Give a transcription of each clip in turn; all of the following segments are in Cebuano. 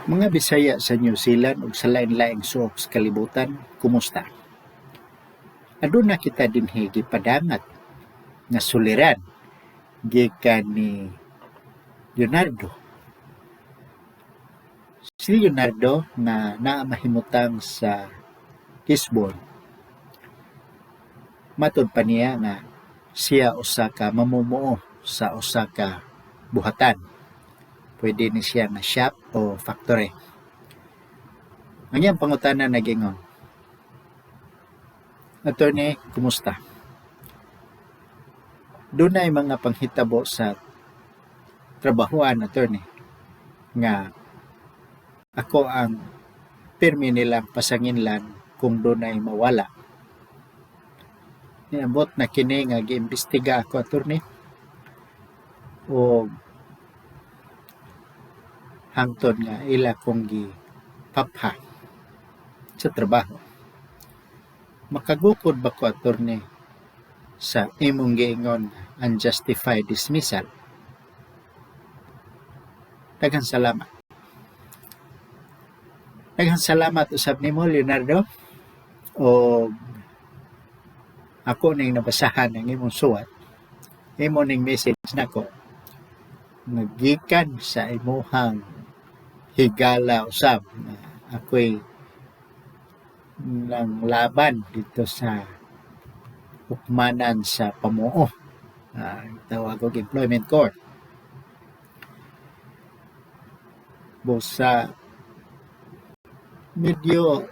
Mga Bisaya sa New Zealand ug sa lain-laing suok sa kalibutan, kumusta? Aduna kita dinhi gipadangat nga suliran gikan ni Leonardo. Si Leonardo nga naa mahimutang sa Gisborne. Matud pa niya nga siya usa ka mamumuo sa usa ka buhatan. Pwede ni siya nga shop o factory. Ang iyang pangutana nagingon, "Attorney, kumusta? Dunay mga panghitabo sa trabahoan, attorney, nga ako ang pirmi nilang pasanginlan kung dunay mawala. Niabot na kini nga giimbestiga ako, attorney, o hangtod nga ila kong gipapha sa trabaho. Makagukod ba ko, attorney, sa imong giingon unjustified dismissal? Daghang salamat." Daghang salamat usab nimo, Leonardo. O ako ning nabasahan ang imong suwat. Imo ning message nako. Nagikan sa imuhang higala usab na ako'y nang laban dito sa hukmanan sa pamuo. Tawag og employment court. Busa medyo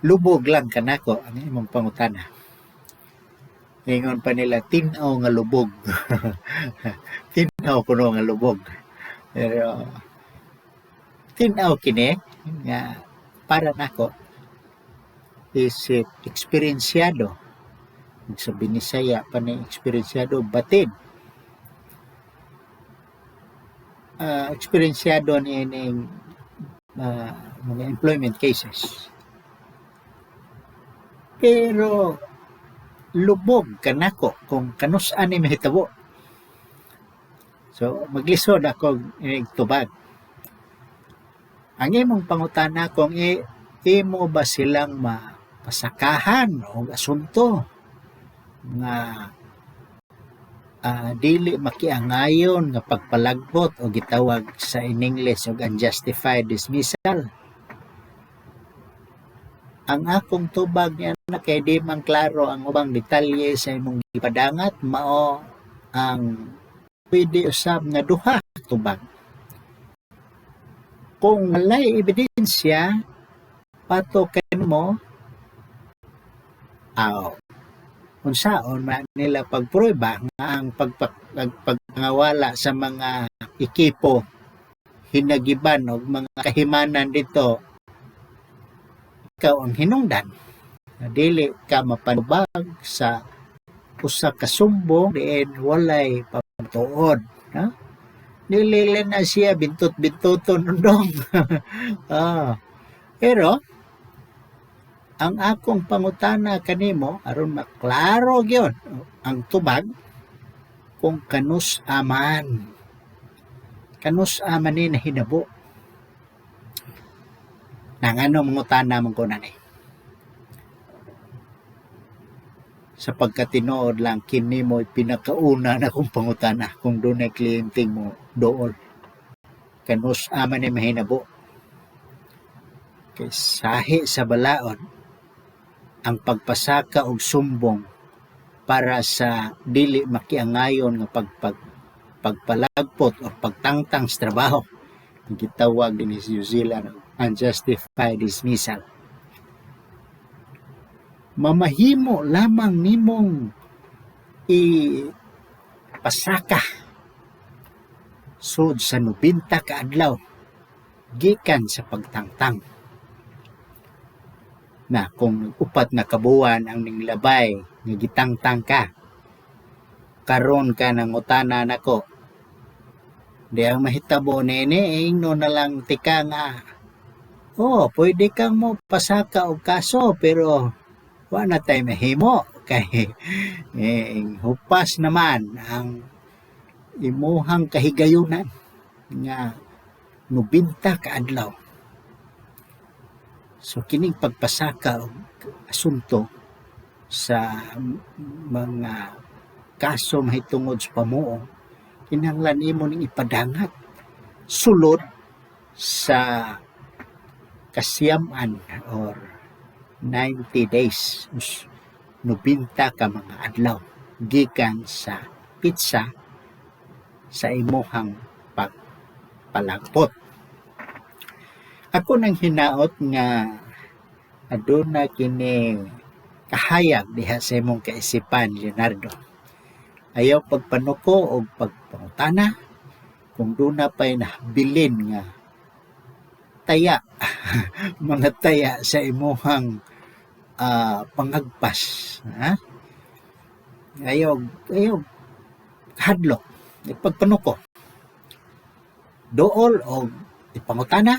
lubog lang kanako ang imong pangutana. Ingon pa nila, tin-aw nga lubog. Tin-aw kuno nga lubog. Pero tin-aw kini nga para nako isip eksperyensyado. Sa Binisaya pa ni eksperyensyado batid. Eksperyensyado ni ining mga employment cases. Pero lubog kanako kung kanus-an ni mahitabo. So maglisod ako inig tubag. Ang imong pangutana kung imo ba silang mapasakahan og asunto nga dili makiangayon nga pagpalagbot o gitawag sa in English og unjustified dismissal. Ang akong tubag niya na kay di man klaro ang ubang detalye sa imong gipadangat, mao ang pwede usab nga duha tubag. Kung walay ebidensya patok mo, aw unsaon man nila pagprueba nga ang pagpangawala sa mga ekipo hinagiban og mga kahimanan dito, ikaw ang hinungdan na dili ka mapanubag sa usa ka sumbong diin walay pamatuod, no? Dili lang na siya bintot-bintoton undong. Pero ang akong pangutana kanimo aron maklaro gyud ang tubag kung kanus aman ni nahinabo na ngano mangutana man ko na ni sa pagkatinuod lang kini mo pinakauna na kong pangutana kung dunay kliyente mo dool, kanus aman ni mahinabo, kay sahi sa balaod ang pagpasaka og sumbong para sa dili makiangayon nga pagpalagpot o pagtangtang sa trabaho, ang gitawag dinhi sa New Zealand unjustified dismissal. Mamahimo lamang nimong ipasaka sud sa 90 ka adlaw gikan sa pagtangtang. Na kung 4 na kabuwan ang ninglabay nga gitangtang ka, karon ka nangutana nako, di ang mahitabo nini, ingno na lang tika nga oh, pwede kang mo pasaka og kaso, pero wa na tay mahimo kay hupas naman ang imuhang kahigayunan nga 90 ka adlaw. So kining pagpasaka og asunto sa mga kaso mahitungod sa pamuong, kinahanglan nimo ning ipadangat sulod sa 90 or 90 days, 90 ka mga adlaw gikan sa petsa sa imuhang pagpalangpot. Ako nang hinaot nga aduna kini kahayag diha sa imong kaisipan, Leonardo. Ayaw pagpanuko o pagpangutana kung duna pa'y nabilin nga taya, mga taya sa imuhang pangagpas, ha? Ayaw hadlok pagpanuko, duol og ipangutana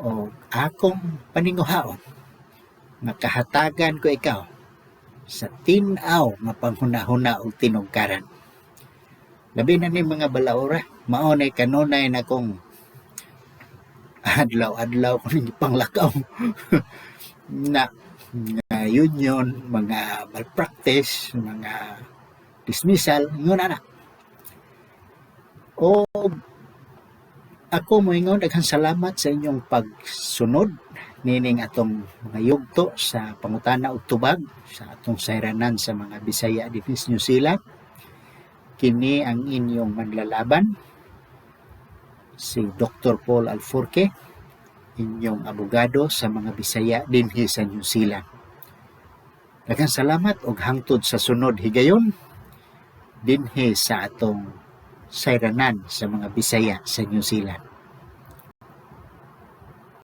o akong paninguhaon nga kahatagan ko ikaw sa tin-aw nga panghuna-huna og tinugkaran. Labi na ni mga balaura, mao nay kanunay na kong adlaw-adlaw ko ning panglakaw na mga union, mga malpractice, mga dismissal, ingon ana. O ako moingon, daghang salamat sa inyong pagsunod nining atong mga yugto sa pangutana og tubag sa atong sayranan sa mga Bisaya dinhi sa New Zealand. Kini ang inyong manlalaban, si Dr. Paul Alforque, inyong abogado sa mga Bisaya dinhi sa New Zealand. Daghang salamat og hangtod sa sunod higayon dinhi sa atong sayranan sa mga Bisaya sa New Zealand.